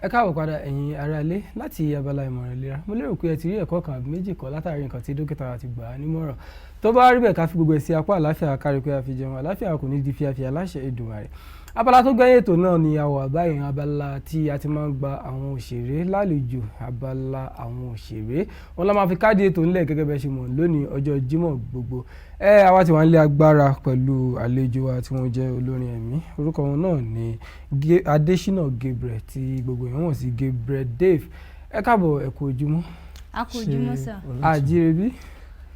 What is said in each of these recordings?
Ẹ káàbọ̀ padà, ẹ̀yin aráalé, láti abala ìmọ̀ràn ìlera. Mo lérò pé ẹ ti rí ẹ̀kọ́ kan àbí méjì kọ́ látàrí nǹkan tí dókítà wa ti gbà á nímọ̀ràn. Tó bá rí bẹ́ẹ̀, ká fi gbogbo ẹ̀ sí apá àlàáfíà, kárí pé a fi jẹun. Àlàáfíà kò ní di fíafíà láṣẹ Èdùmàrè. Abala tó gbẹ́yìn ètò náà ni a wà báyìí, abala tí a ti máa ń gba àwọn òṣèré lálejò, abala àwọn òṣèré. Wọn la máa fi káàdì ètò ńlẹ̀ gẹ́gẹ́ bẹ́ẹ̀ ṣe mọ̀ lónìí ọjọ́ Jímọ̀ gbogbo. Ẹ àwa ti wà nílé agbára pẹ̀lú àlejò wa tí wọ́n jẹ́ olórin ẹ̀mí. Orúkọ wọn náà ni Adésínà Gabriel, tí gbogbo èèyàn mọ̀ sí Gabriel Dave. Ẹ káàbọ̀, ẹ kú ojúmọ́. A kú ojúmọ́ sà. Àjíire bí?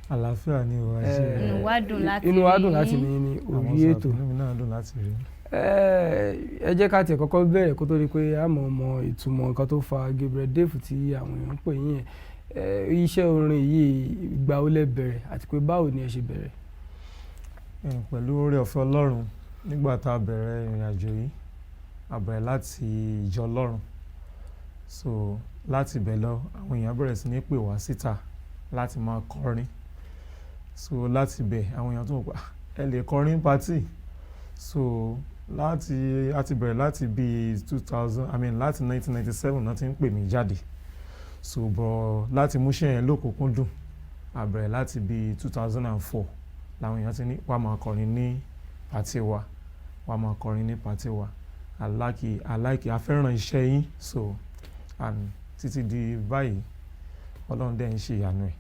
Àlàáfíà ni o, àṣẹ. Inú wa dùn láti Inú wa rí dùn láti yín. ní ní Àwọn orí ètò. Inú mi náà dùn láti rí. Ẹ jẹ́ ká tiẹ̀ kọ́kọ́ bẹ̀rẹ̀ kó tó di pé a mọ̀ mọ̀ ìtumọ̀ nǹkan tó fa Gabriel Dave tí àwọn èèyàn ń pè yín yẹn. Iṣẹ́ orin yìí, ìgbà wo lẹ bẹ̀rẹ̀ àti pé báwo ni ẹ ṣe bẹ̀rẹ̀? Pẹ̀lú oore ọ̀fẹ́ Ọlọ́run, nígbà tá a bẹ̀rẹ̀ ìrìn àjò yìí, a bẹ̀rẹ̀ láti ìjọ Ọlọ́run. So láti ibẹ̀ lọ, àwọn èèyàn bẹ̀rẹ̀ sí ní pè wá síta láti máa kọrin. So láti ibẹ̀, àwọn èèyàn tó mọ̀ pé, "Ah, ẹ lè kọrin party." So láti a ti bẹ̀rẹ̀ láti bí 2000, I mean láti 1997 náà ti ń pè mí jáde. So bọ̀ láti múṣẹ́ yẹn lókùnkúndùn, a bẹ̀rẹ̀ láti bí 2004 làwọn èèyàn ti ní wàá máa kọrin ní party wa, wàá máa kọrin ní party wa. I like, a fẹ́ràn iṣẹ́ yín. So and títí di báyìí, Ọlọ́run dẹ̀ ń ṣe ìyanu ẹ̀.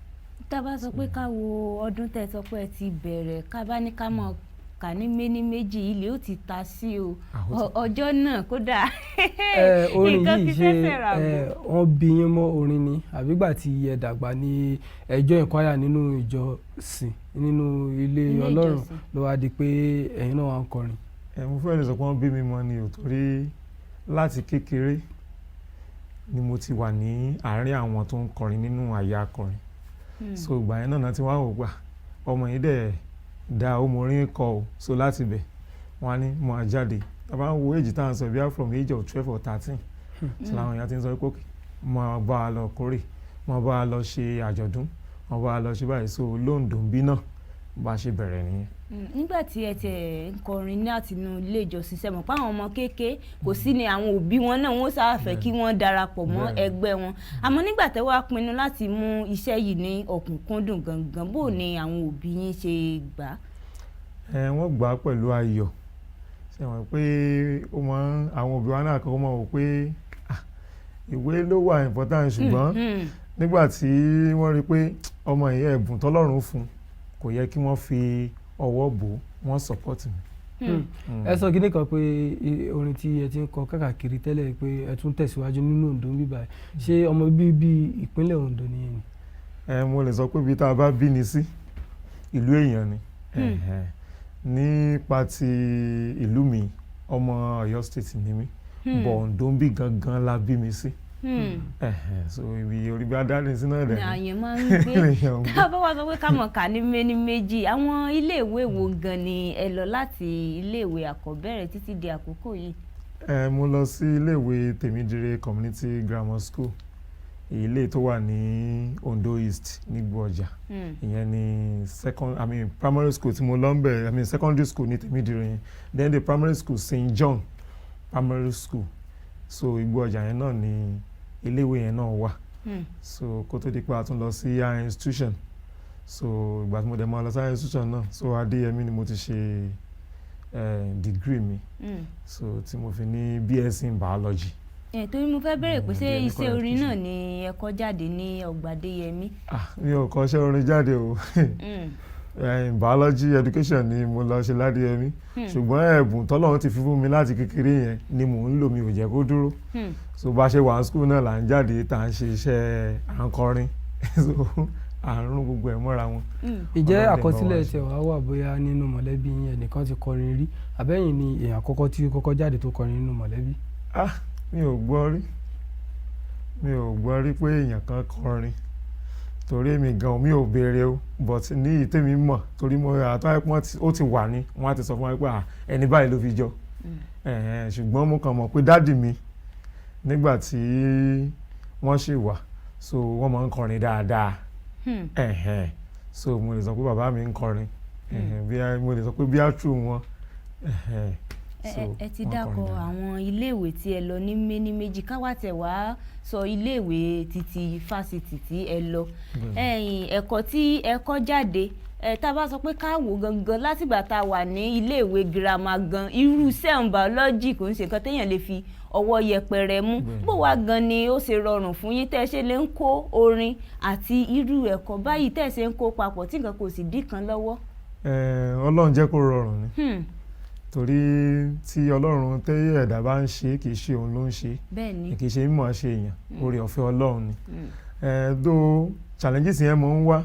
Tá a bá sọ pé ká wo ọdún tẹ́ ẹ sọ pé ẹ ti bẹ̀rẹ̀, ká bá ní ká mọ̀ kà ní méní méjì, ilé ó ti ta sí o. Ah, ó ti- Ọjọ́ náà kódà Orin nǹkan yìí, fi ṣe fẹ́fẹ́ rà bò. Wọ́n bí yín mọ́ orin ni, àbígbà tí ẹ dàgbà ní ẹjọ́ ìkwáyà nínú ìjọsìn, nínú ilé Ilé Ọlọ́run ìjọsìn. ló wá di pé ẹ̀yin náà wá ń kọrin? Ẹ mo fẹ́ lè sọ pé wọ́n bí mi mọ́ ni ò, torí láti kékeré ni mo ti wà ní àárín àwọn tó ń kọrin nínú àyà akọrin. So ìgbà yẹn náà tí wọ́n á wò pé, "Ah, ọmọ yìí dẹ̀ da, ó mọ orin kọ o." So láti bẹ̀, wọ́n á ní mo á jáde. Tá a bá ń wo age tá à ń sọ, bíi from age of 12 or 13, so làwọn èèyàn ti ń sọ pé okay, máa bá a lọ kórè, máa bá a lọ ṣe àjọ̀dún, máa bá a lọ ṣe báyìí. So lóńdó ń bí náà, bá a ṣe bẹ̀rẹ̀ nìyẹn. Nígbà tí ẹ tiẹ̀ ń kọrin ní àtinú ilé ìjọsìn, ṣe mọ̀ pé àwọn ọmọ kéèké kò sí ni àwọn òbí wọn náà wọ́n sábà fẹ́ kí wọ́n darapọ̀ mọ́ ẹgbẹ́ wọn. Àmọ́ nígbà tẹ́ wá pinnu láti mú iṣẹ́ yìí ní ọ̀kúnkúndùn gangan, bó ni àwọn òbí yín ṣe gbà á? Ẹ wọ́n gbà á pẹ̀lú ayọ̀. Ṣe mọ̀ pé ó máa ń àwọn òbí wa náà kọ́kọ́ máa wò pé, ah, ìwé ló wà important, ṣùgbọ́n nígbà tí wọ́n rí i pé ọmọ yìí, ẹ̀bùn tọ́lọ́run fún, kò yẹ kí wọ́n fi ọwọ́ bò ó, wọ́n support mi. Ẹ sọ kíní kan pé orin tí ẹ ti ń kọ káàkiri tẹ́lẹ̀, pé ẹ tún tẹ̀síwájú nínú Oǹdó ń bíbá. Ṣé ọmọ bíbí ìpínlẹ̀ Oǹdó ni yín ni? Ẹ mo lè sọ pé ibi tá a bá bí ni sí, ìlú èèyàn ni. Ẹ̀hẹ̀n. Nípa ti ìlú mi, ọmọ Ọ̀yọ́ State ni mí, but Oǹdó ń bí gangan la bí mi sí. Ẹ̀hẹ̀n. So ibi orí bí adá sí náà dẹ̀ Ní ni àyàn máa ń gbé. Èèyàn ń gbé. Tá a bá wá sọ pé ká mọ̀ ká ní méní méjì, àwọn iléèwé wo gan ni ẹ lọ láti iléèwé àkọ́bẹ̀rẹ̀ títí di àkókò yìí? Ẹ mo lọ sí iléèwé Tèmídire Community Grammar School, ilé tó wà ní Ondo East nígbòọjà. Ìyẹn ni second, I mean primary school tí mo lọ ń bẹ̀. I mean secondary school ní Tèmídire yẹn, then the primary school, St John Primary School. So Igbó Ọjà yẹn náà ni iléèwé yẹn náà wà. So kó tó di pé a tún lọ sí higher institution. So ìgbà tí mo dẹ̀ máa lọ sí higher institution náà, so Adéyẹmí ni mo ti ṣe degree mi. So tí mo fi ní BSc in biology. Ẹ torí mo fẹ́ bẹ̀rẹ̀ pé ṣé Adéyẹmí iṣẹ́ College orin náà Education. ni ẹ kọ́ jáde ní ọgbà Adéyẹmí? Ah, mi ò kọ́ṣẹ́ orin jáde o. Biology education ni mo lọ ṣe ládéyẹmí, ṣùgbọ́n ẹ̀bùn tọ́lọ́run ti fi fún mi láti kékeré yẹn ni mò ń lò, mi ò jẹ́ kó dúró. So bá ṣe wà ní school náà là ń jáde tá à ń ṣe iṣẹ́, à ń kọrin, so à ń rún gbogbo ẹ̀ mọ́ra wọn. Ìjẹ́ Ọlọ́run dẹ̀ bá wa àkọsílẹ̀ ṣe. tẹ̀ wá wà bóyá nínú mọ̀lẹ́bí yín ẹnìkan ti kọrin rí, àbẹ́yìn ni èèyàn àkọ́kọ́ tí ó kọ́kọ́ jáde tó kọrin nínú mọ̀lẹ́bí? Ah, mi ò gbọ́ rí, mi ò gbọ́ rí pé èèyàn kan kọrin, torí èmi gan mi ò béèrè o. But ní ìtẹ́mi mọ̀, torí mo àtọ́ ẹ̀pọ́n ó ti wà ní wọ́n á ti sọ fún wa pé, ah, ẹni báyìí ló fi jọ. Ẹ̀hẹ̀n, ṣùgbọ́n mo kàn mọ̀ pé daddy mi, nígbà tí wọ́n ṣì wà, so wọ́n máa ń kọrin dáadáa. Ẹ̀hẹ̀n. So mo lè sọ pé bàbá mi ń kọrin. Ẹ̀hẹ̀n, bí mo lè sọ pé bí á true wọn. Ẹ̀hẹ̀n. Ẹ So, ẹ ti wọ́n kọrin dákọ dáadáa. àwọn iléèwé tí ẹ lọ ní méní méjì, ká wá tẹ̀ wá sọ iléèwé títí fásitì tí ẹ lọ. Bẹ́ẹ̀ni. Ẹ̀yìn ẹ̀kọ́ tí ẹ kọ́ jáde ẹ, tá a bá sọ pé ká wò gangan látìgbà tá a wà ní iléèwé girama gan, irú sẹ́ǹ biology kò ń ṣe nǹkan téèyàn lè fi ọwọ́ yẹpẹrẹ mú. Bẹ́ẹ̀ni. Bó wá gan ni ó ṣe rọrùn fún yín tẹ́ ẹ ṣe lè ń kó orin àti irú ẹ̀kọ́ báyìí, tẹ́ ẹ ṣe ń kó papọ̀ tí nǹkan kò sì dí kan lọ́wọ́? Ọlọ́run jẹ́ kó rọrùn ni, torí tí Ọlọ́run tẹ́ ẹ̀dá bá ń ṣe, kì í ṣe òun ló ń ṣe, kì í ṣe mímọ̀ ṣe èèyàn, oore ọ̀fẹ́ Ọlọ́run ni. Though challenges yẹn mọ̀ ń wá,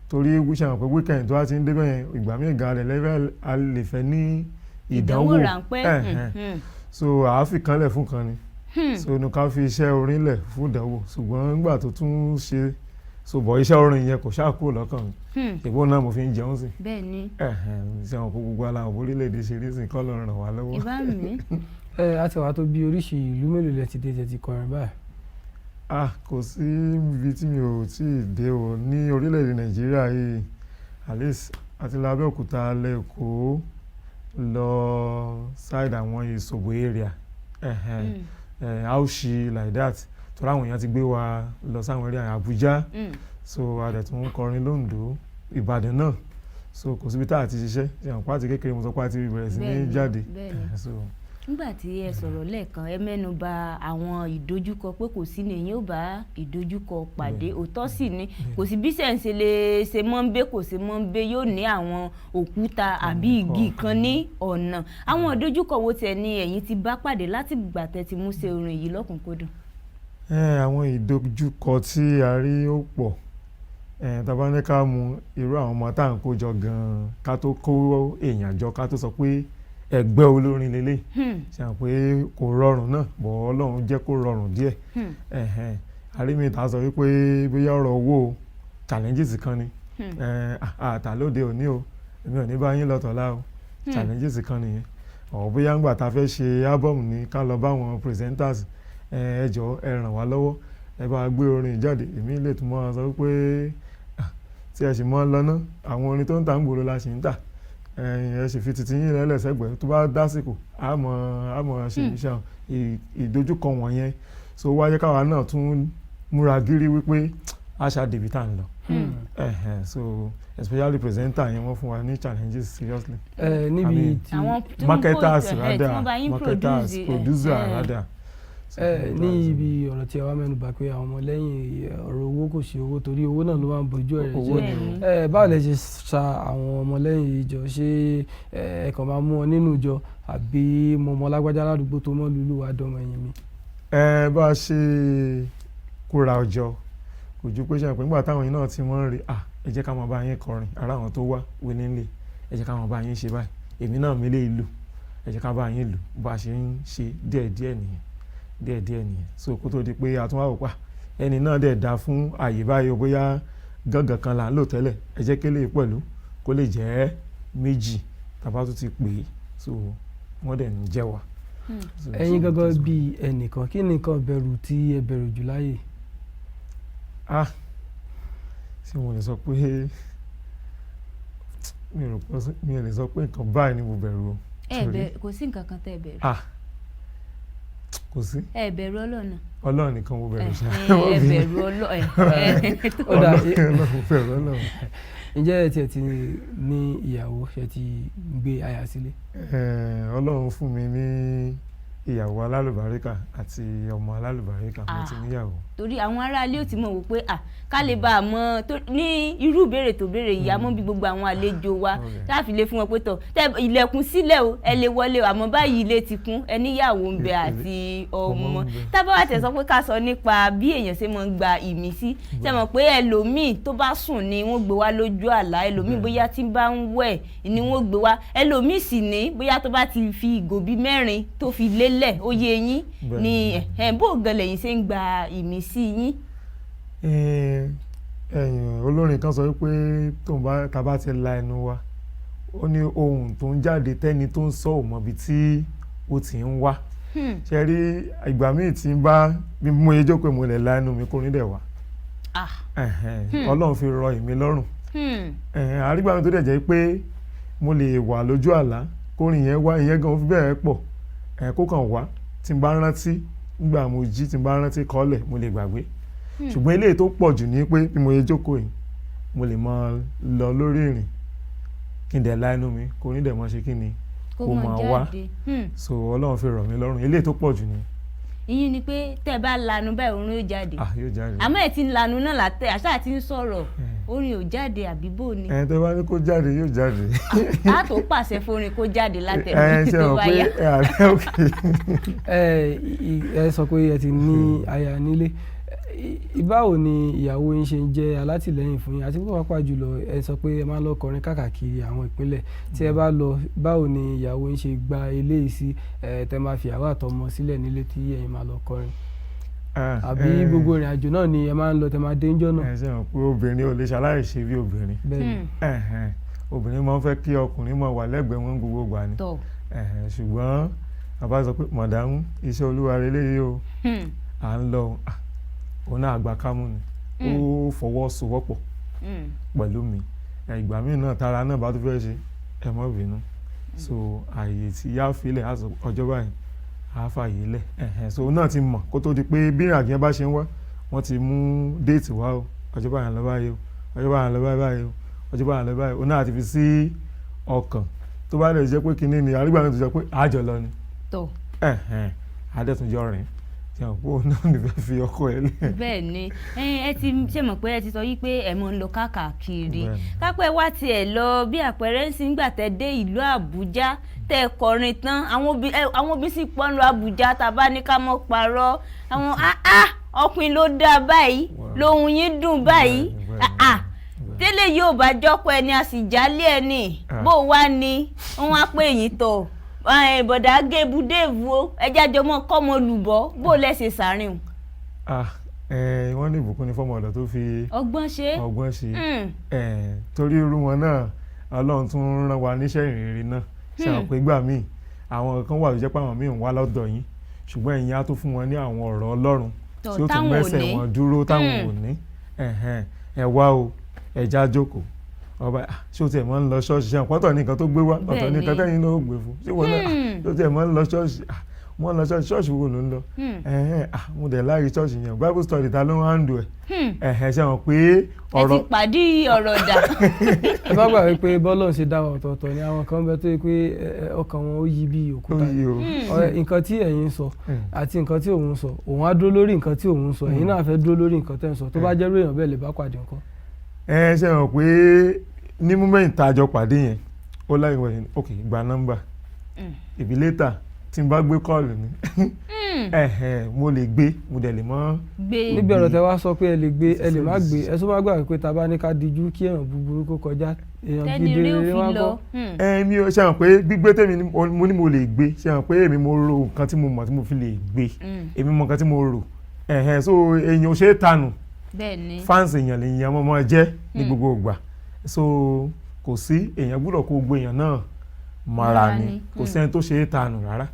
torí ṣe àwọn pé weekend tó bá ti ń débẹ̀ yẹn, ìgbà míì gan alẹ́ lẹ́fẹ̀ẹ́ a lè fẹ́ ní ìdánwò ráńpẹ́. So àáfi kanlẹ̀ fún kan ni, so inú ká fi iṣẹ́ orin lẹ̀ fún ìdánwò. Ṣùgbọ́n nígbà tó tún ṣe so bọ̀, iṣẹ́ orin yẹn kò ṣáà kúrò lọ́kàn mi. Ìbò náà mo fi ń jẹun sí. Ṣe àwọn kó gbogbo aláwọ̀ orílẹ̀-èdè ṣe rí sí, kọ́ ló ràn wá lọ́wọ́. Ìbá mi. Ẹ á ti wá tó bí oríṣi ìlú mélòó lẹ ti dé tẹ ti kọrin báyìí? Ah, kò sí ibi tí mi ò tí ì dé o ní orílẹ̀-èdè Nàìjíríà yìí. At least àti lọ Abẹ́òkúta, lọ Èkó, lọ side àwọn Ìṣòbò area, Auchi like that, torí àwọn èèyàn ti gbé wa lọ sáwọn area Àbújá. So a dẹ̀ tún ń kọrin lóńdó, Ìbàdàn náà. So kò síbi tá a ti ṣiṣẹ́. Ṣe àwọn pàtí kékeré mo sọ pé a ti bẹ̀rẹ̀ sí ní jáde. So Nígbà tí ẹ sọ̀rọ̀ lẹ́ẹ̀kan, ẹ mẹ́nu bà àwọn ìdojúkọ, pé kò sí ni èyí ò bá ìdojúkọ pàdé. Òótọ́ sì ni, kò sí bí sẹ̀ǹsẹ̀ lè ṣe mọ́ ń bẹ́, kò sí mọ́ ń bẹ́, yóò ní àwọn òkúta àbí igi kan ní ọ̀nà. Àwọn ìdojúkọ wo tiẹ̀ ni ẹ̀yin ti bá pàdé láti ìgbà tẹ́ ti mú ṣe orin yìí lọ́kùnkúndùn? Àwọn ìdojúkọ tí a rí ó pọ̀. Tá bá ní ká mú irú àwọn ọmọ tá à ń kó jọ gan-an, ká tó kó èèyàn jọ, ká tó sọ pé ẹgbẹ́ olórin lélẹ̀, ṣe hàn pé kò rọrùn náà bọ̀, Ọlọ́run jẹ́ kó rọrùn díẹ̀. Àrími ta sọ wípé bóyá ọ̀rọ̀ owó, challenges kan ni. Àtà lóde òní o, èmi ò ní bá yín lọ tọ̀la o, challenges kan nìyẹn. Ọ̀ bóyá ńgbà tá a fẹ́ ṣe album ní ká lọ bá àwọn presenters, ẹ jọ̀ọ́, ẹ ràn wá lọ́wọ́, ẹ bá gbé orin jáde, èmi lè tún mọ́ ọ sọ wípé tí ẹ sì mọ́ ń lọ ná, àwọn orin tó ń tà ń gbòòrò la sì ń tà, ẹ sì fi titi yín lẹ́lẹ̀ sẹ́gbẹ̀ẹ́, tó bá dásìkò àmọ́ ṣe iṣẹ́ ìdojúkọ wọ̀nyẹn. So wáyé káwa náà tún múra gírí wípé a ṣáà débi tá à ń lọ. So especially presenter yẹn, wọ́n fún wa ní challenges seriously. Ẹ níbi tí àwọn marketers tí rather, wọ́n bá yín marketers, produce, producer rather. Ẹ ní ibi ọ̀rọ̀ tí ẹ wá mẹ́nu bà pé àwọn ọmọlẹ́yìn, ọ̀rọ̀ owó, kò sí owó, torí owó náà ló máa ń bojú ẹ̀rẹ̀ Owó jẹ́. ni o. Ẹ báwo lẹ ṣe sa àwọn ọmọlẹ́yìn ìjọ? Ṣé ẹ kàn máa mú wọn nínú ìjọ, àbí mo mọ lágbájá ládùúgbò tó mọ́ lùlù wá dọ́mọ ẹ̀yìn mi? Ẹ bá a ṣe kóra ọjọ́ kò ju pé ṣe pé nígbà táwọn yìí náà ti wọ́n ń rí, à ẹ jẹ́ ká máa bá yín kọrin, ara àwọn tó wá willingly, ẹ jẹ́ ká máa bá yín ṣe báyìí, èmi náà mi lè lù, ẹ jẹ́ ká bá yín lù. Bá a ṣe ń ṣe díẹ̀díẹ̀ nìyẹn, díẹ̀díẹ̀ nìyẹn. So kó tó di pé a tún wá wò pa ẹni náà dẹ̀ dá fún àyè báyìí o, bóyá gángan kan là ń lò tẹ́lẹ̀, ẹ jẹ́ kélé pẹ̀lú kó lè jẹ́ méjì tàbá tó ti pè é, so wọ́n dẹ̀ ń jẹ́ wa. Ẹ̀yin gangan bíi ẹnìkan, kí ni nǹkan bẹ̀rù tí ẹ bẹ̀rù jù láyè? Ah, ṣé mo lè sọ pé mi ò rò pé mi ò lè sọ pé nǹkan báyìí ni mo bẹ̀rù o. Ẹ Torí- bẹ kò sí nǹkan kan tẹ́ ẹ bẹ̀rù? Ah, kò sí. Ẹ bẹ̀rù Ọlọ́run? Ọlọ́run nìkan mo bẹ̀rù ṣá. Ẹ bẹ̀rù Ọlọ́run. Ó dà. Ọlọ́run, mo bẹ̀rù Ọlọ́run. Ǹjẹ́ ẹ tiẹ̀ ti ní ìyàwó, ṣe ti gbé aya sílé? Ọlọ́run fún mi ní ìyàwó alálùbáríkà àti ọmọ alálùbáríkà. Mo ti Ah. níyàwó. Torí àwọn aráalé ò ti mọ̀ wò pé à ká lè bá a mọ̀ ní irú ìbéèrè tó béèrè yìí, àmọ́ bí gbogbo àwọn àlejò wa tá a fi lè fún wọn pé tọ̀ tẹ ilẹ̀kùn sílẹ̀ o, ẹ lè wọlé o. Àmọ́ báyìí ilé ti kún, ẹ níyàwó ń bẹ àti ọmọ ọmọ. ń bẹ. Tá bá wà tẹ̀ sọ pé ká sọ nípa bí èèyàn ṣe máa ń gba ìmísí, ṣe mọ̀ pé ẹlòmíì tó bá sùn ni wọ́n gbé wá lójú àlá, ẹlòmíì bóyá tí ń bá ń wẹ̀ ni wọ́n gbé wá, ẹlòmíì sì ní bóyá tó bá ti fi ìgò bíi mẹ́rin tó fi lélẹ̀, ó yé yín ni ẹ̀ bó gan lẹ́yìn ṣe ń gba ìmísí yín? Ẹ̀yìn olórin kan sọ wípé tóun bá tá bá ti la ẹnu wa, ó ní ohun tó ń jáde tẹ́ni tó ń sọ ò mọ̀bi tí ó ti ń wá. Ṣe rí ìgbà míì tí ń bá bí mo yẹ jókòó, mo lè la ẹnu mi kó ní dẹ̀ wá. Ọlọ́run fi rọ èmi lọ́rùn. Àrígbà mi tó dẹ̀ jẹ́ pé mo lè wà lójú àlá. Kórin yẹn wá, ìyẹn gan fi bẹ́ẹ̀ pọ̀ ẹ̀, kó kàn wá. Tí n bá rántí nígbà mo jí, tí n bá rántí kọ́lẹ̀, mo lè gbàgbé. Ṣùgbọ́n eléyìí tó pọ̀ jù ní pé bí mo ṣe jókòó yìí, mo lè máa lọ lórí ìrìn, kí n dẹ̀ la inú mi, kó ní dẹ̀ mọ́ ṣe kí ni, kó kó mọ̀ máa wá. jáde. So Ọlọ́run fi rọ̀ mí lọ́rùn, eléyìí tó pọ̀ jù ní. Ìyẹn ni pé tẹ́ ẹ bá lanu báyìí, orin ó jáde. Ah, yóò jáde. Àmọ́ ẹ ti ń lanu náà látẹ̀ àṣà àti ń sọ̀rọ̀, orin ò jáde, àbí bò ni? Ẹ tó bá ní kó jáde, yóò jáde. A tó pàṣẹ fórin kó jáde Ẹ látẹ̀ ṣe tó mọ̀ bá pé yá. ẹ ààrẹ òkè. Ẹ sọ pé ẹ ti ní aya nílé. Báwo ni ìyàwó yín ṣe ń jẹ́ alátìlẹ́yìn fún yín, àti pé pàápàá jùlọ, ẹ sọ pé ẹ máa ń lọ kọrin káàkiri àwọn ìpínlẹ̀ tí ẹ bá lọ, báwo ni ìyàwó yín ṣe gba eléyìí sí, ẹ tẹ máa fi ìyàwó àtọmọ sílẹ̀ nílé tí ẹ̀yin máa lọ kọrin, àbí gbogbo ìrìn àjò náà ni ẹ máa ń lọ tẹ máa dé ńjọ́ náà? Ẹ ṣe mọ̀ pé obìnrin ò lè ṣaláì ṣe bí obìnrin. Bẹ́ẹ̀ ni. Ẹ̀hẹ̀n. Obìnrin máa ń fẹ́ kí ọkùnrin máa wà lẹ́gbẹ̀ẹ́ wọn gbogbo ìgbà ni. Ẹ̀hẹ̀n, ṣùgbọ́n bàbá sọ pé, "Mọ̀dámù, iṣẹ́ Olúwa leléyìí o, à ń lọ o." Ah, òun náà àgbà kámú ni, ó fọwọ́sowọ́pọ̀ pẹ̀lú mi. Ìgbà míì náà, tara náà bá tún fẹ́ ṣe, ẹ má bínú, so àyè tí yá filẹ̀ á sọ ọjọ́ báyìí á fàyè lẹ̀. Ẹ̀hẹ̀n, so òun náà ti mọ̀ kó tó di pé bí ìrìnàjò yẹn bá ṣe ń wá, wọ́n ti mú date wá o, ọjọ́ báyìí à ń lọ báyìí o, ọjọ́ báyìí à ń lọ báyìí o, ọjọ́ báyìí à ń lọ báyìí. Òun náà ti fi sí ọkàn. Tó bá lè jẹ́ pé kinní ni àrígbà náà tó jẹ́ pé àjọ lọ ni. Ẹ̀hẹ̀n, adẹ́túnjọ rìn ṣe hàn pé òun náà ní fẹ́ fi ọkọ ẹ̀ lẹ̀. Bẹ́ẹ̀ ni. Ẹ ti ṣe mọ̀ pé ẹ ti sọ yí pé ẹ mọ̀ ń lọ káàkiri. Bẹ́ẹ̀ ni. Kápẹ́ wá tiẹ̀ lọ bí àpẹẹrẹ ń sìn, gbà tẹ́ dé ìlú Àbújá, tẹ́ kọrin tán, àwọn obì sì pọ́n lọ Àbújá, tá a bá ní ká mọ́ parọ́, àwọn ah, ọkùnrin ló dáa báyìí, lóhùn yín dùn báyìí. Bẹ́ẹ̀ ni, ah ah, tẹ́lẹ̀ yóò bá jọ́pọ̀ ẹni a sì jálé ẹni. Bó wá ni wọ́n á pè yín tọ̀, bọ̀dá gébú déèvù o, ẹjẹ́ àjọmọ́ kọ́mọ lùbọ́, bó lẹ́sẹ̀ sàárín o? Ah, wọ́n ní ìbùkún ní fọ́mọ ọ̀dọ̀ tó fi ọgbọ́n ṣe. Ọgbọ́n ṣe. Torí irú wọn náà, Ọlọ́run tún rán wa níṣẹ́ ìrìnrìn náà. Ṣe àwọn pé gbà míì, àwọn kan wà tó jẹ́ pé àwọn míì ń wá lọ́dọ̀ yín, ṣùgbọ́n ẹ̀yin á tó fún wọn ní àwọn ọ̀rọ̀ Ọlọ́run tí ó tún táwọn ò mẹ́sẹ̀ ní. wọn dúró táwọn ò ní. Ẹ̀hẹ̀n, ẹ wá o, ẹja jókòó ọba. Ah, ṣé o tiẹ̀ máa ń lọ ṣọ́ọ̀ṣì? Ṣe àpọ́tọ̀ ní nǹkan tó gbé wá, ọ̀tọ̀ ní nǹkan tẹ́yìn náà ó gbé fún. Ṣé wọn náà, ṣé o tiẹ̀ máa ń lọ ṣọ́ọ̀ṣì? Ah, wọ́n lọ ṣọ́ọ̀ṣì. Ṣọ́ọ̀ṣì wo ló ń lọ? Ẹ̀hẹ́n, ah, mo dẹ̀ láàyè ṣọ́ọ̀ṣì yẹn, Bible study ta ló ń handle ẹ̀? Ẹ̀hẹ́n, ṣe mọ̀ pé Ẹ ti ọ̀rọ̀ pàdé ọ̀rọ̀ dà. Ẹ má gbàgbé pé bọ́lọ̀ ń ṣe dá wa ọ̀tọ̀ọ̀tọ̀ ni. Àwọn kan bẹ tó yẹ pé ọkàn wọn ó yí bí ó òkúta yí o. Nǹkan tí ẹ̀yin ń sọ àti nǹkan tí òun ń sọ, òun á dúró lórí nǹkan tí òun ń sọ, ẹ̀yin náà fẹ́ dúró lórí nǹkan tẹ́ ń sọ. Tó bá jẹ́ èèyàn bẹ́ẹ̀ lè bá pàdé nǹkan. Ẹ ṣe mọ̀ pé ní moment tá a jọ pàdé yẹn, ó láyé wọ̀nyí, ok, gba nọ́mbà ìbí later tí n bá gbé call ni. Ẹ̀hẹ̀n, mo lè gbé, mo dẹ̀ lè mọ́. Gbé. Níbi ọ̀rọ̀ tẹ wá sọ pé ẹ lè gbé, ẹ lè má gbé, ẹ tó má gbàgbé pé tá a bá ní ká dijú kí èèyàn búburú kó kọjá, èèyàn tẹ́ni gidi rí ó rere fi wá lọ. kọ́. Ẹ mi ò ṣe mọ̀ pé gbígbé tèmi ni mo ní mo lè gbé. Ṣe mọ̀ pé èmi mo ro nǹkan tí mo mọ̀ tí mo fi lè gbé. Èmi mọ̀ nǹkan tí mo rò. Ẹ̀hẹ̀n, so èèyàn ò ṣe é tanù. Bẹ́ẹ̀ ni. Fans èèyàn lè yan mọ́mọ́ jẹ́ ní gbogbo ìgbà, so kò sí, èèyàn gbọ́dọ̀ kó gbogbo èèyàn náà mọ́ra Mọ́ra ni. ni. Kò sẹ́ni tó ṣe é tanù rárá.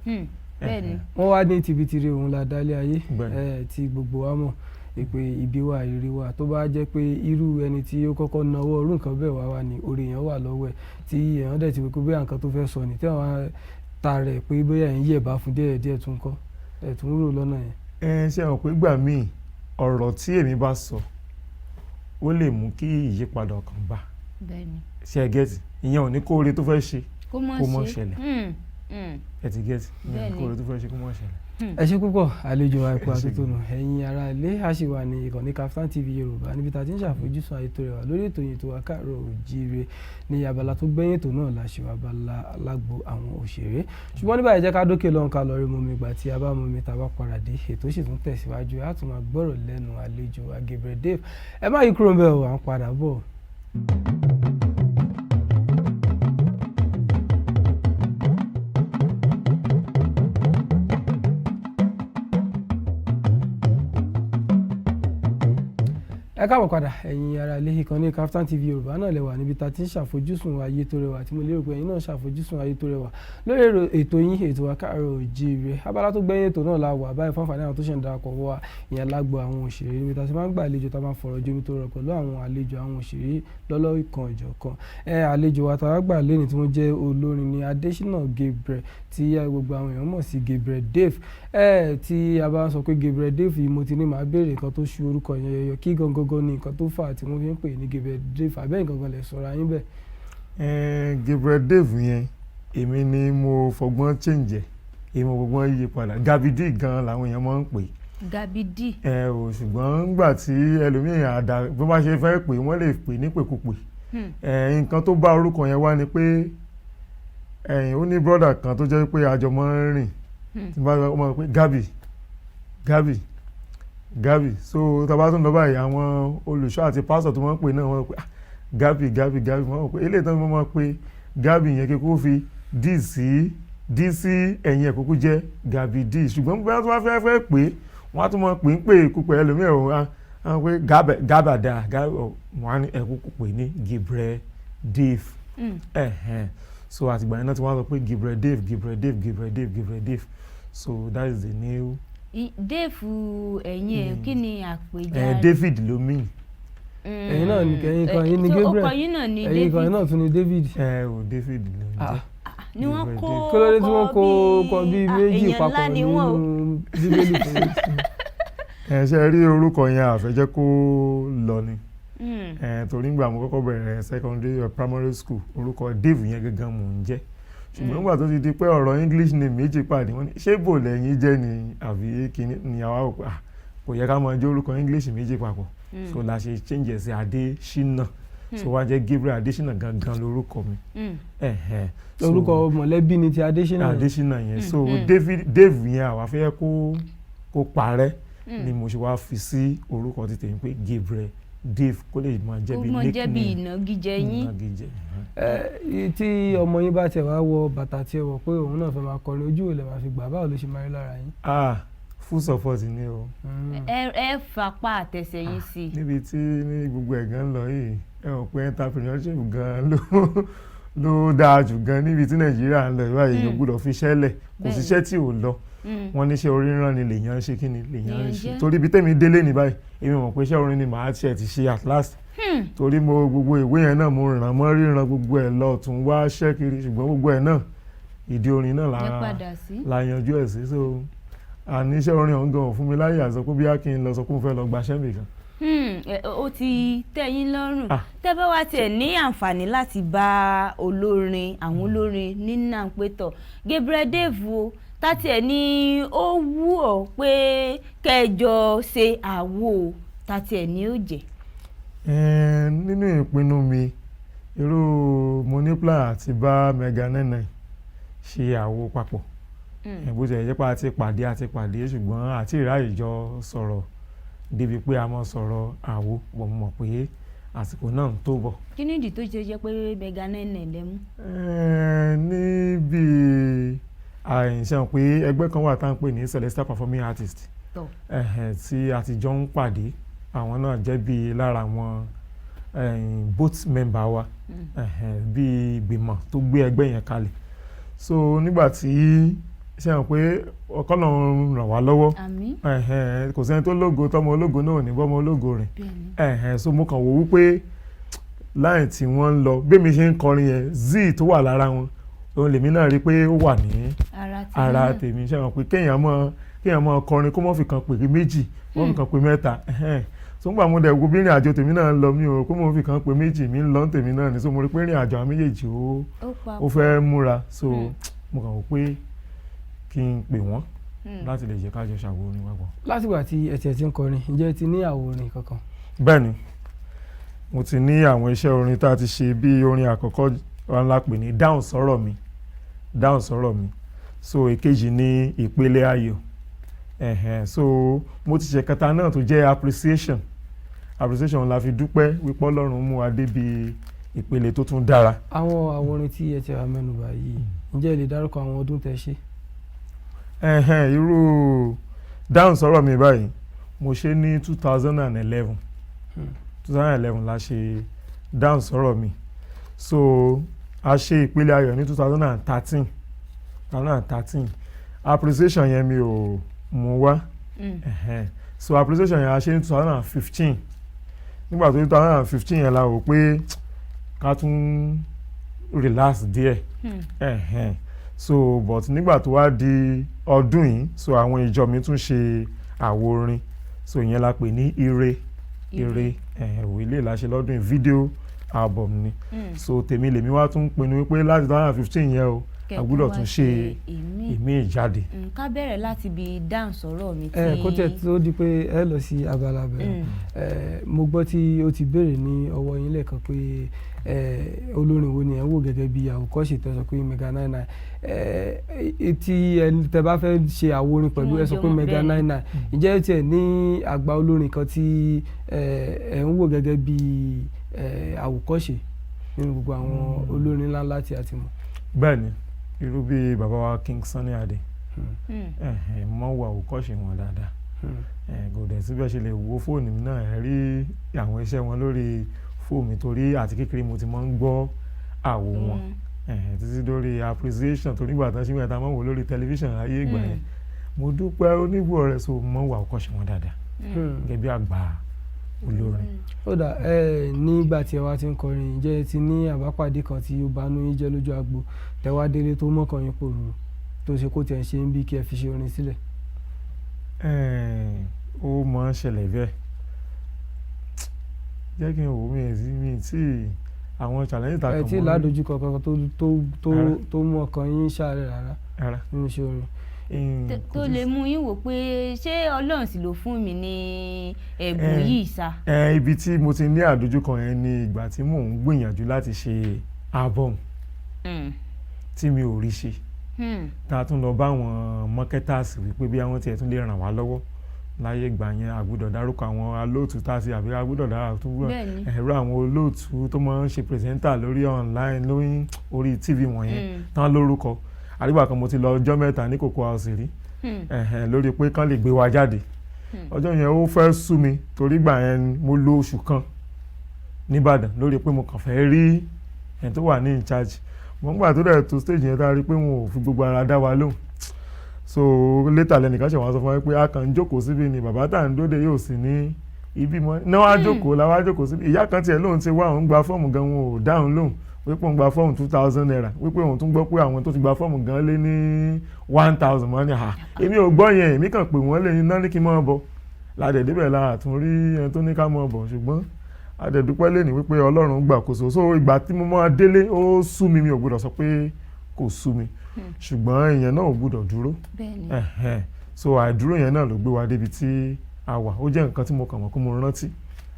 Bẹ́ẹ̀ ni. Wọ́n wá ní tibitire òun la dálé ayé. Bẹ́ẹ̀. Tí gbogbo wa mọ̀ ìpè ibi wa ìrírí wa, tó bá jẹ́ pé irú ẹni tí ó kọ́kọ́ nawọ́ irú nǹkan bẹ́ẹ̀ wá wá ní orí èèyàn wà lọ́wọ́ ẹ̀, tí èèyàn dẹ̀ ti wí pé bóyá nǹkan tó fẹ́ sọ ni tí àwọn ta rẹ̀ pé bóyá ẹ̀ ń yẹ̀bá fún díẹ̀ díẹ̀, tún kọ́ ẹ̀ tún rò lọ́nà yẹn. Ẹ ṣe mọ̀ pé gbà míì, ọ̀rọ̀ tí èmi bá sọ, ó lè mú kí ìyípadà ọkàn bá. Bẹ́ẹ̀ ni. Ṣe ẹ get? Ìyẹn ò ní kó oore tó fẹ́ ṣe kó mọ̀ kó mọ̀ ṣe. ṣẹlẹ̀. Ẹ ti get? Ìyẹn ò ní Bẹ́ẹ̀ kó ni. oore tó fẹ́ ṣe kó mọ̀ ṣẹlẹ̀. Ẹ ṣé púpọ̀, àlejò wa, ikú Ẹ ṣé. àtúntò ẹ̀yin ará ilé. A sì wà ní ìkànnì Kaftan TV Yorùbá níbi tá a ti ń ṣàfojúsùn ètò rẹ̀ wá lórí ètò yìí tó wà Káàárọ̀ Oòjíire. Ní abala tó gbẹ̀yìn ètò náà la ṣe wà, abala alágbo àwọn òṣèré. Ṣùgbọ́n ní báyìí, jẹ́ ká dókè lọ́hùn, ká lọ rí mumi. Ìgbà tí a bá mumi tá a bá padà dé, ètò sì tún tẹ̀síwájú, a tún máa gbọ́rọ̀ lẹ́nu àlejò wa Gabriel Dave. Ẹ má yí kúrò ń bẹ̀ o, à ń padà bọ̀. Ẹ Ẹ káàbọ̀ padà, ẹ̀yin ará ilé. Ìkànnì Kaftan TV Yorùbá náà lẹ́wà, níbi tá a ti ń ṣàfojúsùn ayé tó rẹwà, tí mo lérò pé ẹ̀yin náà ṣàfojúsùn ayé tó rẹwà lórí ètò yín, ètò wa, Káàárọ̀ Oòjíire. Abala tó gbẹ̀yìn ètò náà la wà báyìí. Fún àǹfààní àwọn tó ṣẹ̀ ń darapọ̀ mọ́ wa, ìyẹn lágbo àwọn òṣèré, níbi tá a ti máa ń gbà àlejò, tá a máa ń fọ̀rọ̀ jomi tó rọ̀ pẹ̀lú àwọn àlejò, àwọn òṣèré lọ́lọ́kan ìjọ̀kan. Ẹ àlejò wa tá a gbà lẹ́ni tí wọ́n jẹ́ olórin ní Adésínà Gabriel, tí gbogbo àwọn èèyàn mọ̀ sí Gabriel Dave. Ẹ tí a bá ń sọ pé Gabriel Dave yìí, mo ti ní màá béèrè nǹkan tó ṣu orúkọ yẹn yọyọ, kí gangan ni nǹkan tó fà á tí wọ́n fi ń pè ní Gabriel Dave, àbẹ́ nǹkan kan lè sọ̀rọ̀ ayín bẹ́ẹ̀? Gabriel Dave yẹn, èmi ni mo fọgbọ́n change ẹ̀, èmi mo fọgbọ́n yí padà. Gabi D gan làwọn èèyàn máa ń pè. Gabi D. Ẹ ò, ṣùgbọ́n nígbà tí ẹlòmíì àdá bí wọ́n bá ṣe fẹ́ pè, wọ́n lè pè ní pèkúpè. Nǹkan tó bá orúkọ yẹn wá ni pé ẹ̀yìn ó ní brother kan tó jẹ́ pé àjọ máa ń rìn, tí bá wọ́n máa pè Gabi, Gabi, Gabi. So tá a bá tún lọ báyìí, àwọn olùṣọ́ àti pásítọ̀ tó máa ń pè náà, wọ́n pè, "Ah, Gabi, Gabi, Gabi." Wọ́n pè eléyìí tó máa pè Gabi yẹn, kí kó fi D sí, D sí ẹ̀yìn ẹ̀, kúkú jẹ́ Gabi D. Ṣùgbọ́n bí wọ́n tún bá fẹ́ fẹ́ pè, wọ́n á tún máa pè ń pè kúpẹ́ ẹlòmíràn ò á pé Gabada, wọ́n á ní ẹ̀ kúkú pè ní Gabriel Dave. Ẹ̀hẹ̀n, so àtìgbà yẹn náà tí wọ́n á sọ pé Gabriel Dave, Gabriel Dave, Gabriel Dave, Gabriel Dave. So that is the new. Dave ẹ̀yìn ẹ̀, kí ni àpèjá? David ló mean. Ẹ̀yin náà ni, ẹ̀yin kan yín ni So, Gabriel. ọkọ yín náà ni Ẹ̀yin kan David. náà tún ni David. Ẹ ò, David ló ń jẹ́. Ni wọ́n Gabriel kó Dave. Kí ló dé tí wọ́n kó kọ bíi méjì èèyàn ńlá papọ̀ ni wọ́n o. nínú Bíbélì fún yín? Ẹ ṣe rí orúkọ yẹn, àfẹ́jẹ́ kó lọ ni. Ẹ torí ngbà mo kọ́kọ́ bẹ̀rẹ̀ secondary or primary school, orúkọ Dave yẹn gangan mò ń jẹ́. Ṣùgbọ́n nígbà tó ti di pé ọ̀rọ̀ English name méjì pàdé, wọ́n ní ṣé bò lẹ́yìn jẹ́ ni àbí kíní ni? Àwa ò pé, ah, kò yẹ ká máa jẹ́ orúkọ English méjì papọ̀. So la ṣe change ẹ̀ sí Adésínà. So wá jẹ́ Gabriel Adésínà gangan lórúkọ mi. Ẹ̀hẹ̀n. So, Orúkọ mọ̀lẹ́bí ni ti Adésínà yẹn. Adésínà yẹn. So David, Dave yẹn, àwa fẹ́ kó parẹ́ ni mo ṣe wá fi sí orúkọ ti tèmi pé Gabriel Dave, kó lè máa jẹ́ Kó bí mọ jẹ́ bí nickname. Ìnagijẹ yín. Ìnagijẹ. Ẹ tí ọmọ yín bá tiẹ̀ wá wọ bàtà tí ẹ wọ̀ pé òun náà fẹ́ máa kọrin, ojú ò lè máa fi gbà? Báwo ló ṣe máa rí lára yín? Ah, full support ni o. Ẹ fapá àtẹsẹ̀ yín sí i. Níbi tí ní gbogbo ẹ̀ gan lọ yìí, ẹ mọ̀ pé entrepreneurship gan ló dáa jù gan níbi tí Nàìjíríà ń lọ báyìí. Èèyàn gbọ́dọ̀ fi iṣẹ́ lẹ̀, kò síṣẹ́ tí ò lọ. Wọ́n níṣẹ́ orin rán ni lèèyàn ń ṣe, kí ni lèèyàn ń Lèèyàn ṣe. jẹ́. Torí ibi tẹ́mi délé ní báyìí, èmi mọ̀ pé iṣẹ́ orin ni màá tiẹ̀ ti ṣe at last, torí mo gbogbo ìwé yẹn náà, mo ràn mọ́ ríran gbogbo ẹ̀ lọ, tún wá ṣẹ́ kiri, ṣùgbọ́n gbogbo ẹ̀ náà, ìdí orin náà la Ẹ padà sí. la yanjú ẹ̀ sí. So àní iṣẹ́ orin ọ̀hún gan ò fún mi láyè àti sọ pé bí a kí n lọ sọ pé mo fẹ́ lọ gbaṣẹ́ nìkan. Ó ti tẹ́ yín lọ́rùn. Ah. Tẹ́ bá wá tiẹ̀ ní àǹfààní láti bá olórin, àwọn olórin nínà pétọ̀ Gabriel Dave o, tátí ẹ̀ ní ó wú ọ pé kẹjọ ṣe àwo, tátí ẹ̀ ní ó jẹ́? Nínú ìpinnu mi, irú mo ní plan àti bá Mega 99 ṣe àwo papọ̀. Bó tilẹ̀ jẹ́ pé a ti pàdé, ṣùgbọ́n àti ìráyè jọ sọ̀rọ̀ débi pé a máa sọ̀rọ̀ àwo bọ̀. Mo mọ̀ pé àsìkò náà ń tó bọ̀. Kí ni ìdí tó ṣe jẹ́ pé Mega 99 lẹ mú? Níbi àìsàn pé ẹgbẹ́ kan wà tá à ń pè ní Celestial Performing Artist, Tọ̀. Tí a ti jọ ń pàdé, àwọn náà jẹ́ bí lára àwọn board member wa, bí ìgbìmọ̀ tó gbé ẹgbẹ́ yẹn kalẹ̀. So nígbà tí ṣe hàn pé Ọlọ́run ràn wá lọ́wọ́, Àmín. Kò sẹ́ni tó lógo tọmọ ológo náà ò ní bọ́mọ ológo rìn. So mo kàn wò wípé láì tí wọ́n ń lọ bí mi ṣe ń kọrin yẹn, zeal tó wà lára wọn, òun lèmi náà rí pé ó wà ní ara tí ara náà. tèmi. Ṣe hàn pé kéèyàn mọ kọrin, kó mọ́ fi kan pè méjì, mọ́ fi kan pè mẹ́ta. So ńgbà mo dẹ̀ wo bí ìrìn àjò tèmi náà ń lọ, mi ò rò pé mo fi kan pè méjì, mi ń lọ tèmi náà ni. So mo rí pé ìrìn àjò àwọn méjèèjì ó Ó papọ̀. ó fẹ́ múra. So mo kàn wò pé kí n pè wọ́n láti lè jẹ́ ká jọ ṣàwo orin papọ̀. Látìgbà tí ẹ tiẹ̀ ti ń kọrin, ǹjẹ́ ẹ ti ní àwo orin kankan? Bẹ́ẹ̀ni, mo ti ní àwọn iṣẹ́ orin tá a ti ṣe. Bí orin àkọ́kọ́ wọn la pè ní Dáhùn Sọ̀rọ̀ Mi, Dáhùn Sọ̀rọ̀ Mi. So èkejì ní Ìpele Ayọ̀. Ẹ̀hẹ̀n, so mo ti ṣe kẹta náà tó jẹ́ Appreciation. Appreciation la fi dúpẹ́ wípé Ọlọ́run mú wa débi ìpele tó tún dára. Àwọn àwo orin tí ẹ ti wà mẹ́nubà yìí, ǹjẹ́ ẹ lè dárúkọ àwọn ọdún tẹ́ ṣe? Ẹ̀hẹ̀n, irú Dáhùn Sọ̀rọ̀ Mi báyìí, mo ṣe ní 2011. 2011 la ṣe Dáhùn Sọ̀rọ̀ Mi. So a ṣe Ìpele Ayọ̀ ní 2013, 2013. Appreciation yẹn, mi ò mú wá. Ẹ̀hẹ́n. So Appreciation yẹn, a ṣe ní 2015. Nígbà tó 2015 yẹn, la wò pé ká tún relax díẹ̀. Ẹ̀hẹ́n. So but nígbà tó wá di ọdún yìí, so àwọn ìjọ mi tún ṣe àwo orin, so ìyẹn la pè ní Ire Ire. Ẹ̀hẹ́n, òwe ilé la ṣe lọ́dún yìí, video album ni. So tèmi lèmi wá tún pinnu wípé láti 2015 yẹn o, a gbọ́dọ̀ tún ṣe ìmí. Ìmí ìjáde. Ká bẹ̀rẹ̀ láti ibi Dáhùn Sọ̀rọ̀ Mi tí Ẹ kó tẹ̀ tó di pé ẹ lọ sí abala bẹ̀rẹ̀, mo gbọ́ tí ó ti béèrè ní ọwọ́ yín lẹ́ẹ̀kan pé olórin wo ni ẹ̀ ń wò gẹ́gẹ́ bí àwòkọ́ṣe, tẹ́ sọ pé Mega 99. Tí ẹni tẹ́ bá fẹ́ ṣe àwo orin pẹ̀lú, ẹ sọ pé Wọ́n jọ Mega 99. Ǹjẹ́ ẹ tiẹ̀ ní àgbà olórin kan tí ẹ ń wò gẹ́gẹ́ bí àwòkọ́ṣe nínú gbogbo àwọn olórin ńláńlá tí a ti mọ̀? Bẹ́ẹ̀ ni, irú bíi bàbá wa King Sunny Adé. Ẹ̀hẹ́n, mo máa ń wo àwòkọ́ṣe wọn dáadáa. Kò dẹ̀ síbẹ̀ ṣe lè wo fóònù mi náà, ẹ rí àwọn iṣẹ́ wọn lórí fóònù mi, torí àti kékeré mo ti máa ń gbọ́ àwo wọn. Títí dórí Appreciation, torí ìgbà tán ṣe mẹ́ta máa ń wò lórí tẹlifíṣàn ayé ìgbà yẹn. Mo dúpẹ́ onígbò rẹ̀. So mo máa ń wo àwòkọ́ṣe wọn dáadáa gẹ́gẹ́ bí àgbà olórin. Ó dà, ẹ nígbà tí ẹ wá ti ń kọrin, ǹjẹ́ ẹ ti ní àbápàdé kan tí ó bá nú yín jẹ́ lójú agbo, tẹ wá délé tó mọ́kàn yín pòrúurú, tó ṣe kó tiẹ̀ ṣe ń bí kí ẹ fi ṣe orin sílẹ̀? Ó máa ń ṣẹlẹ̀ bẹ́ẹ̀. Jẹ́ kí n wò, mí sí mi tí àwọn challenge ta Ẹ kàn tí mọ́ rí. Ládojúkọ kankan tó Rárá. tó mú ọkàn yín ṣàárẹ̀ rárá Rárá. nínú iṣẹ́ orin? Kò Tó tí lè mú yín wò pé ṣé Ọlọ́run sì ló fún mi ní ẹ̀bùn yìí sá? Ibi tí mo ti ní àdójúkọ yẹn ni ìgbà tí mò ń gbìyànjú láti ṣe album tí mi ò rí ṣe, tá a tún lọ bá àwọn marketers wípé bí àwọn tiẹ̀ tún lè ràn wá lọ́wọ́ láyé ìgbà yẹn. A gbọ́dọ̀ dárúkọ àwọn alóòtú tá a ṣe, àbí a gbọ́dọ̀ dára tó gbọ́dọ̀ ẹ̀rọ àwọn olóòtú tó máa ń ṣe presenter lórí online, lórí orí TV wọ̀nyẹn, tán lórúkọ. Àdìgbà kan mo ti lọ ọjọ́ 3 ní Cocoa House rí. Ẹ̀hẹ̀n, lórí pé kán lè gbé wa jáde. Ọjọ́ yẹn, ó fẹ́ sú mi, torí ìgbà yẹn mo lo oṣù kan nìbàdàn lórí pé mo kàn fẹ́ rí ẹni tó wà ní in charge. Mo ń gbà tó dẹ̀ tó stage yẹn, tá a rí pé wọn ò fi gbogbo ara dá wa lóhùn. So later lẹ́nìkan ṣe wọ́n sọ fún wa pé a kàn ń jókòó síbi ni bàbá tá à ń dóde yóò sì ní ibi mọ́ náà wá jókòó la wá jókòó síbi. Ìyá kan tiẹ̀ lóhùn ti wá, òun gba fọ́ọ̀mù gan, wọn ò dáhùn lóhùn, wípé òun gba fọ́ọ̀mù ₦2,000, wípé òun tún gbọ́ pé àwọn tó ti gba fọ́ọ̀mù gan lé ní 1,000. Mọ́ ni à, èmi ò gbọ́ yẹn, èmi kàn pé wọ́n lé iná ní kí n máa bọ̀ ládẹ̀ débẹ̀ la àtún rí ẹni tó ní ká máa bọ̀. Ṣùgbọ́n adẹ̀dúpẹ́ lè ní wípé Ọlọ́run gbàkóso. So ìgbà tí mo máa délé, ó sú mi. Mi ò gbọ́dọ̀ sọ pé kò sú mi, ṣùgbọ́n ìyẹn náà ò gbọ́dọ̀ dúró. Ẹ̀hẹ́n. So àìdúró yẹn náà ló gbé wa débi tí a wà. Ó jẹ́ nǹkan tí mo kàn mọ́ kó mo rántí,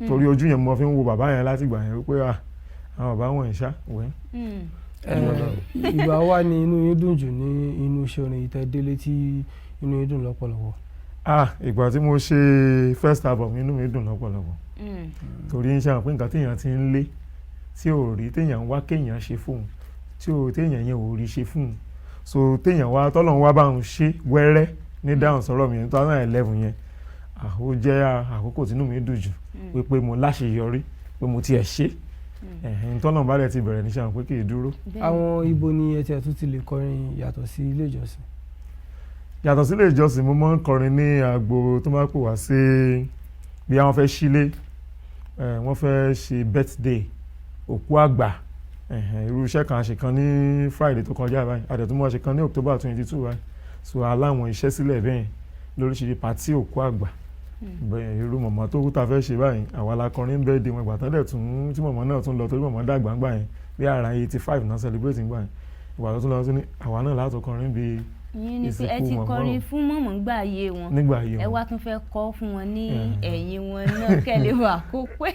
torí ojú yẹn mo fi ń wo bàbá yẹn láti ìgbà yẹn wípé ah, àwọn bàbá wọ̀nyí ṣá wẹ́. Ìgbà wa ni inú yín dùn jù ní inú iṣẹ́ orin yìí, tẹ́ délé tí inú yín dùn lọ́pọ̀lọpọ̀? Ah, ìgbà tí mo ṣe first album, inú mi dùn lọ́pọ̀lọpọ̀, torí ń ṣe àwọn pé nǹkan téèyàn ti ń lé tí ò rí, téèyàn ń wá kéèyàn ṣe fóun, tí ò téèyàn yẹn ò rí ṣe fóun, so téèyàn wá tọ́lọ́run wá bá òun ṣe wẹ́rẹ́ ní Dáhùn Sọ̀rọ̀ Mi ní 2011 yẹn, ah, ó jẹ́ àkókò tínú mi dùn jù wípé mo láṣeyọrí, pé mo tiẹ̀ ṣe. Ẹ̀hìn, tọ́lọ́run bá dẹ̀ ti bẹ̀rẹ̀ níṣẹ́ àwọn pé kì í dúró. Àwọn ibo ni ẹ tiẹ̀ tún ti lè kọrin yàtọ̀ sí ilé ìjọsìn? Yàtọ̀ sílé ìjọsìn, mo máa ń kọrin ní agbo tó máa pè wá sí, bí wọ́n fẹ́ sílé, wọ́n fẹ́ ṣe birthday, òkú àgbà. Ẹ̀hẹ̀n, irú iṣẹ́ kan a ṣe kan ní Friday tó kọjá báyìí, a dẹ̀ tún máa ṣe kan ní October 22 báyìí. So aláwọn iṣẹ́ sílẹ̀ bẹ́ẹ̀ lóríṣiríṣi, party, òkú àgbà bẹ́ẹ̀. Irú mọ̀mọ́ tó kú ta fẹ́ ṣe báyìí, àwa la kọrin birthday wọn. Ìgbà tán dẹ̀ tún tí mọ̀mọ́ náà tún lọ, torí mọ̀mọ́ dàgbà ńgbà yẹn, bí ara 85 náà celebrate ńgbà yẹn. Ìgbà tó tún lọ tún ní àwa náà látò kọrin bíi Ìyẹn ni pé ẹ ìsìnkú ti mọ̀mọ́. kọrin fún mọ̀mọ́ ńgbà ayé wọn. Nígbà ayé Ẹ wọn. wá tún fẹ́ kọ́ fún wọn ní ẹ̀yìn wọn náà, kẹ́lẹ́ wà kó pé.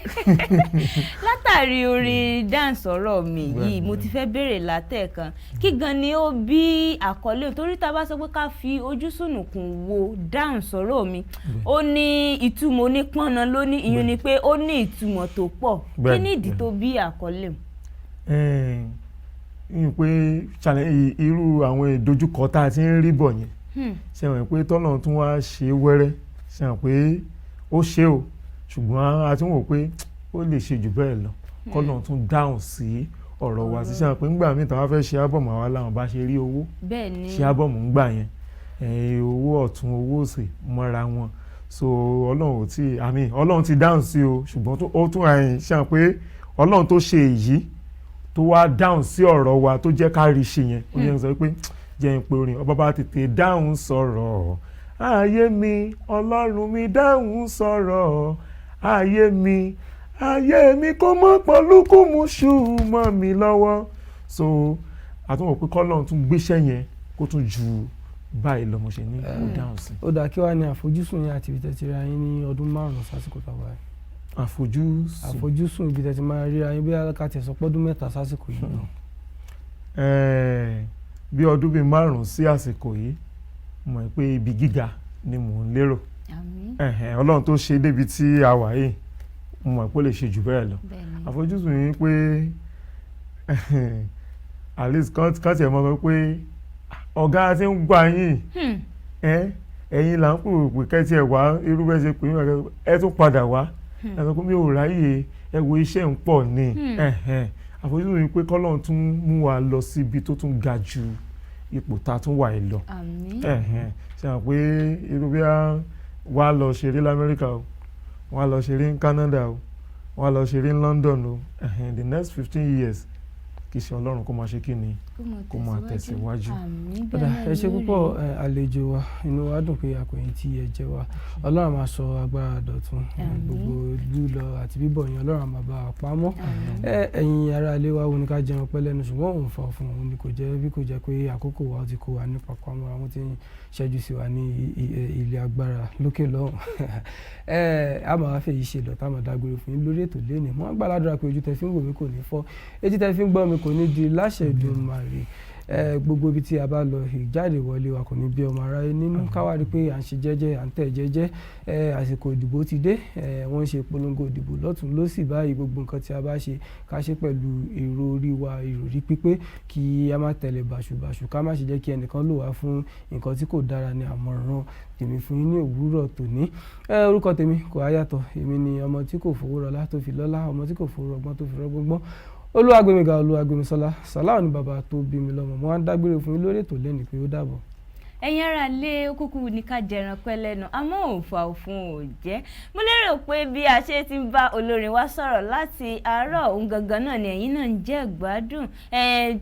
Látàrí orin Dáhùn Mi yìí, mo ti fẹ́ béèrè látẹ̀kan, kí gan ni ó bí àkọlé? Torí tá a bá sọ pé ká fi ojú sùnùkùn wo Dáhùn Sọ̀rọ̀ Mi, ó ní ìtumọ̀ onípọ̀nà ló ní. Ìyún ni pé ó ní ìtumọ̀ tó pọ̀. Kí ni ìdí tó bí àkọlé? N pé challenge, irú àwọn ìdojúkọ tá a ti ń rí bọ̀ yẹn, ṣe wọ̀n pé tọ́lọ́run tún wá ṣe wẹ́rẹ́, ṣe wọ̀n pé ó ṣe o. Ṣùgbọ́n a tún wò pé ó lè ṣe jù bẹ́ẹ̀ lọ, kọ́lọ́run tún dáhùn sí ọ̀rọ̀ wa. Ṣiṣẹ́ pé ńgbà míì táwa fẹ́ ṣe ábọ̀mù, àwa làwọn bá ṣe rí owó ṣe ábọ̀mù ńgbà yẹn, owó ọ̀tún owó òsì mọ́ra wọn. So Ọlọ́run ò tí, àmì Ọlọ́run ti dáhùn sí o, ṣùgbọ́n ó tún ṣe pé Ọlọ́run tó ṣe èyí tó wá dáhùn sí ọ̀rọ̀ wa, tó jẹ́ ká rí ṣe yẹn, ó yẹn sọ pé jẹ́ ń pe orin ọba bá tètè dáhùn sọ̀rọ̀ ayé mi. Ọlọ́run mi dáhùn sọ̀rọ̀ ayé mi, ayé mi kó mọ́ pọ̀lúkùmùṣù mọ́ mi lọ́wọ́. So àtúnwò pé kọ́lọ́run tún gbéṣẹ́ yẹn kó tún ju báyìí lọ, mo ṣe ní kó dáhùn sí. Ó dáa, kí wàá ní àfojúsùn yín àti ibi tẹ́ ti ríra yín ní ọdún 5 sásìkò tàwa yìí? Àfojúsùn. Àfojúsùn ibi tẹ́ ti máa ríra yín, bí ká tiẹ̀ sọ pọ́dún 3 sásìkò yìí lọ. Bí ọdún bíi 5 sí àsìkò yìí, mo mọ̀ pé ibi gíga ni mò ń lérò. Ọlọ́run tó ṣe débi tí a wà yìí, mo mọ̀ pé ó lè ṣe jù bẹ́ẹ̀ lọ. Àfojúsùn yìí pé at least kán tiẹ̀ mọ̀ pé ọ̀gá ti ń gbà yín, ẹ̀yin là ń pè pé kẹ́tì ẹ̀ wá, irú bẹ́ẹ̀ ṣe pè mí, ẹ tún padà wá, ẹ sọ pé mi ò ráyè, ẹ wo iṣẹ́ ń pọ̀ ni. Àfojúsùn yìí pé kọ́lọ́run tún mú wa lọ síbi tó tún ga ju ipò tá a tún wà yìí lọ. Ṣe hàn pé irú bí wàá lọ ṣeré lamẹ́ríkà o, wàá lọ ṣeré ní Canada o, wàá lọ ṣeré ní London o, the next 15 years, kì í ṣe Ọlọ́run kó máa ṣe kí ni, kó máa tẹ̀síwájú. Ọ̀dà, ẹ ṣe púpọ̀ àlejò wa. Inú wa dùn pé àpèyìn tí ẹ jẹ́ wa. Ọlọ́run máa sọ agbára dọ̀tun gbogbo lílọ àti bíbọ̀ yẹn, Ọlọ́run máa bá wa pamọ́. Ẹ̀yin ará ilé wa, wo ni ká jẹun pẹ́ lẹ́nu, ṣùgbọ́n òun fà fún òun ni kò jẹ́ bí kò jẹ́ pé àkókò wa ti kó wa ní papamọ́ra, wọ́n ti ń ṣẹ́jú sí wa ní ilé agbára lókè lọ́hùn. A máa fẹ́ yìí ṣe lọ tá a máa dágbére fún yín lórí ètò lẹ́nìí. Mo gbàdúrà pé ojú tẹ fi ń wò mí kò ní fọ́, etí tẹ fi ń gbọ́ mi kò ní di láṣẹ Èdùmàrè. Gbogbo ibi tí a bá lọ, ìjáde wọlé wa kò ní bí ọmọ aráyé nínú. Ká wá rí pé à ń ṣe jẹ́jẹ́, à ń tẹ̀ jẹ́jẹ́. Àsìkò ìdìbò ti dé, wọ́n ń ṣe polongo ìdìbò lọ́tún lósì báyìí. Gbogbo nǹkan tí a bá ṣe, ká ṣe pẹ̀lú èrò orí wa, ìròrí pípé, kí a má tẹ̀lé bàṣubàṣu, ká má ṣe jẹ́ kí ẹnìkan lò wá fún nǹkan tí kò dára ní àmọ̀ràn tèmi fún yín ní òwúrọ̀ tòní. Orúkọ tèmi kò á yàtọ̀, èmi ni ọmọ tí kò fowó rọlá tó fi lọ́lá, ọmọ tí kò fowó rọgbọ́n tó fi rọgbọ́n gbọ́n, Olúwagbémiga Olúwagbémisọ́lá Sàláù ní bàbá tó bí mi lọ́mọ. Mo wá ń dágbére fún yín lórí ètò lẹ́nu pé ó dàbọ̀. Ẹ̀yin ará lé, kúkú ní ká jẹran pẹ́ lẹ́nu, àmọ́ òǹfà òfun ò jẹ́. Mo lérò pé bí a ṣe ti ń bá olórin wa sọ̀rọ̀ láti àárọ̀ òun gangan náà ni ẹ̀yin náà ń jẹ́ gbádùn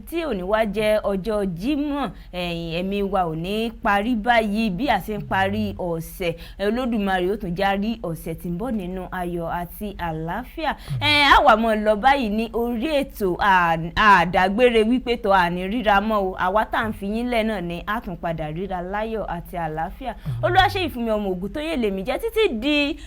tí òní wá jẹ́ ọjọ́ Jímọ̀. Ẹ̀mí wa ò ní parí báyìí bí a ṣe ń parí ọ̀sẹ̀. Olódùmarè ó tún já rí ọ̀sẹ̀ tí ń bọ̀ nínú ayọ̀ àti àlàáfíà. Á wà mọ́ lọ báyìí ní orí ètò, àdágbére wípé tó àní ríra mọ́ o. Àwa tá à ń fi yín lẹ̀ náà ni á tún padà ríra láyọ̀ àti àlàáfíà. Olúwaṣeyìí Fúnmi ọmọ Ògùn tó yè lèmi jẹ́, títí di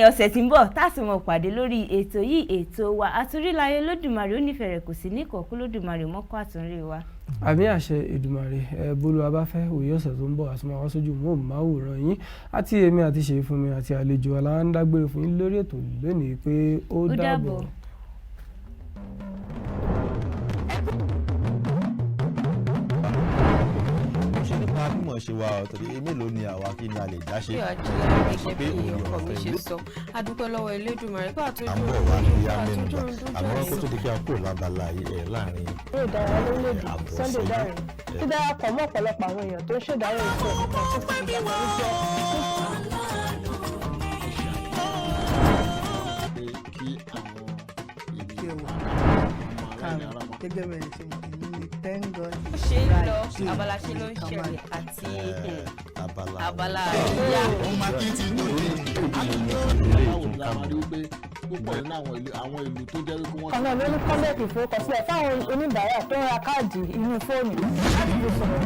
ọ̀sẹ̀ tí ń bọ̀ tá a sì mọ̀ pàdé lórí ètò yìí, ètò wa Àtúnríláyé. Lódùmarè ó nífẹ̀ẹ́ rẹ̀ kò sí ní ìkọ̀kú, Lódùmarè mọ́kọ́ àtúnrí wa. Àmì àṣẹ Èdùmàrè. Ẹ bólú abáfẹ́ òye ọ̀sẹ̀ tó ń bọ̀, àtúmọ̀ wá sójú móhùnmáwòrán yín. Àti èmi àti ṣèyí fún mi àti àlejò wa ń dágbére fún yín lórí ètò lónìí pé ó dàbọ̀. Ṣe wa torí mélòó ni àwa, kí ni a lè dá ṣe? Bí àjẹ́ gẹ́gẹ́ bí ọkọ mi ṣe sọ, a dúpẹ́ lọ́wọ́ Elédùmarè pé àtúnjú À ń bọ̀ wá ní amẹ́nubà, àmọ́ kó tó di pé a kúrò lábala ẹ̀ láàrin Eré ìdárayá lórílẹ̀‐èdè àbọ̀ Sunday ṣẹ́jú. Dare ti darapọ̀ mọ́ ọ̀pọ̀lọpọ̀ àwọn èèyàn tó ń ṣèdárò ikú ẹnìkan tó ti fìgbà kan rí jẹ́ Pé kí àwọn ènìyàn ará wọn. Gẹ́gẹ́ bẹ́ẹ̀ ṣe mọ̀, èmi ni thank God. Bó ṣe ń lọ, abala ṣe ló ń ṣẹlẹ̀ àti Abala abala àríyá. Báwo ni a máa rí wípé púpọ̀ nínú àwọn ìlú tó jẹ́ wípé wọ́n Kan náà ló ní kọ́ńbẹ̀kì ìforúkọsílẹ̀ fáwọn oníbàárà tó ń ra káàdì inú fóònù láti fi sọ̀rọ̀.